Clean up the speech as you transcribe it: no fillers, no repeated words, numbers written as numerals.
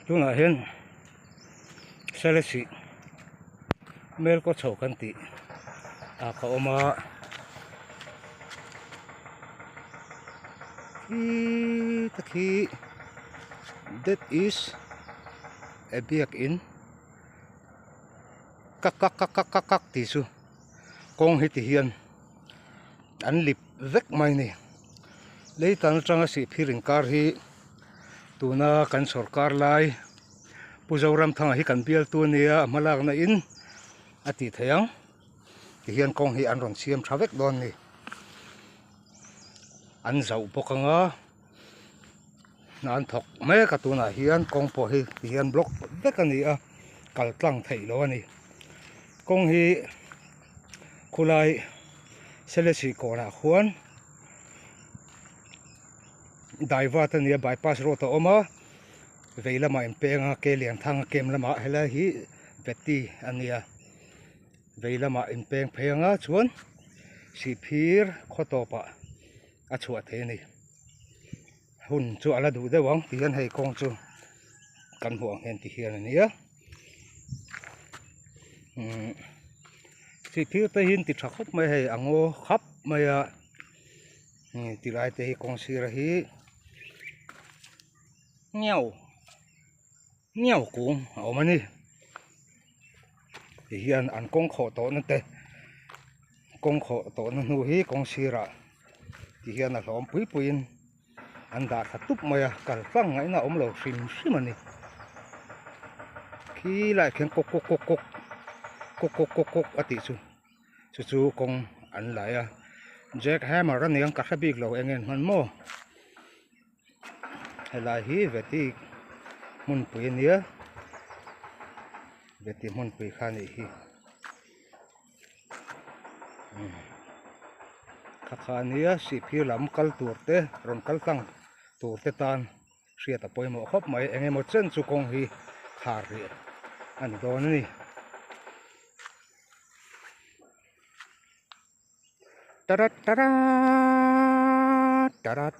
Tunah hian Selesih Melkaw chho kan tih ah ka awm a khi te khi that is a biakin kak kak kak kak kak kak tih chu kawng hi ti hian an lip vek mai a ni leitan atanga sihphir inkar hi tuna kan sawrkar lai Pu Zoramthanga hi kan bialtu a nia a hmalakna in a tih theih ang ti hian kawng hi an rawn siam tha vek dawn a ni an zauh bawk ang a hna an thawk mek a tunah hian kawng pawh hi ti hian block vek a ni a kal tlang theih loh a ni kawng hi khulai Selesih kawnah khuan divert a ni a bypass road a awm a vei lamah in peng a ke lian thang a kem lamah helai hi veti a nia vei lamah in peng phei anga chuan sihphir khaw tawpah a chhuah thei a ni hun chu a la duh deuh ang ti hian hei kawng chu kan hmuh ang hian ti hian a nia umm sihphir te hi an ti tha khawp mai a hei a ngaw khap mai a. Ti lai te hi kawng sir hi niau niau kung a awm a ni ti hian an kawng khawh tawh na te kawng khawh tawh na hnu hi kawng sirah ti hian a hlawm pui pui in an dah thla tup mai a kal tlang ngaihna a awm lo hrim hrim a ni khi laiah khian kawk kawk kawk kawk kawk kawk kawk kawk a tih chu. Chu chu kawng an lai a jack hammer a niang ka hre bik lo eng en hman maw helai hi veti hmunpui a nia veti hmunpui kha a nih hi kha kha a nia sihphir lam kal tur te rawn kal tlang tur te tan hriat a pawimawh khawp mai eng emaw chen chu kawng hi khar rih a ni dawn a ni. Tarat tarat tarat.